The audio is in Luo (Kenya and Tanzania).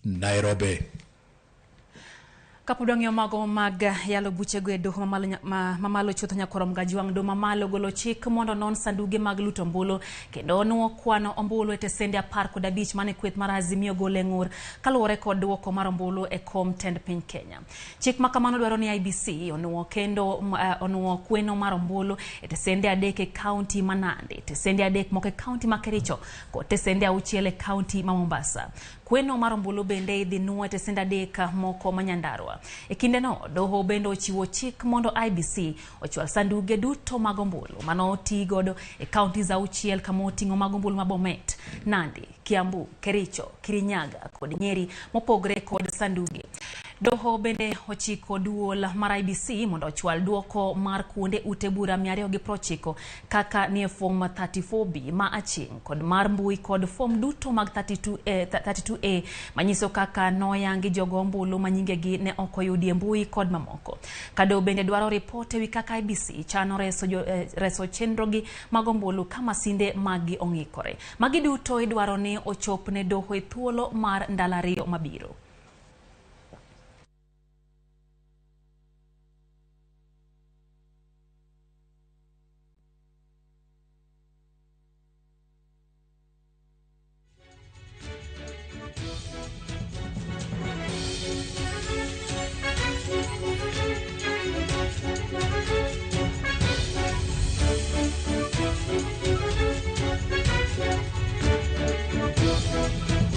Nairobi. Kapod wang'iyo mago mag yalo buchego e doho mamalo, mamalo chutho nyakwar Mgajwang' doho mamalo golo chik mondo non sanduge mag luto ombulu kendo nuo kwano ombulu e tesende 15 mane kweth mar Azimio golo e ng'ur kaluwore kod duoko mar ombulu e kom tend piny Kenya. Chik ma kamano dwaro ni IEBC onuo kendo onuo kweno mar ombulu e tesende 3 e kaunti ma Nandi, tesende 3 moko e kaunti ma Kericho kod tesende 6 e kaunti ma Mombasa. Kweno mar ombulu bende idhi nuo e tesende 3 moko ma Nyandarua. E kindeno, doho bende ochiwo chik mondo IEBC ochwal sanduge duto mag ombulu mane oti godo e kauntis 6 kama oting'o mag ombulu ma Bomet, Nandi, Kiambu, Kericho, Kirinyaga kod Nyeri mopogre kod sanduge. Doho bende ochiko duol mar IEBC mondo ochwal duoko mar kuonde ute bura 290 kaka nie fom 34B ma aching' kod mar mbui kod fom duto mag 32A manyiso kaka noyangi jogo ombulu ma nyingegi ne ok oyudi e mbui kod mamoko. Kado bende dwaro ripot ewi kaka IEBC chano reso chenrogi mag ombulu ka masinde maggi ong'ikore. Magi duto idwaro ni ochop ne doho e thuolo mar ndalo 2 mabiro.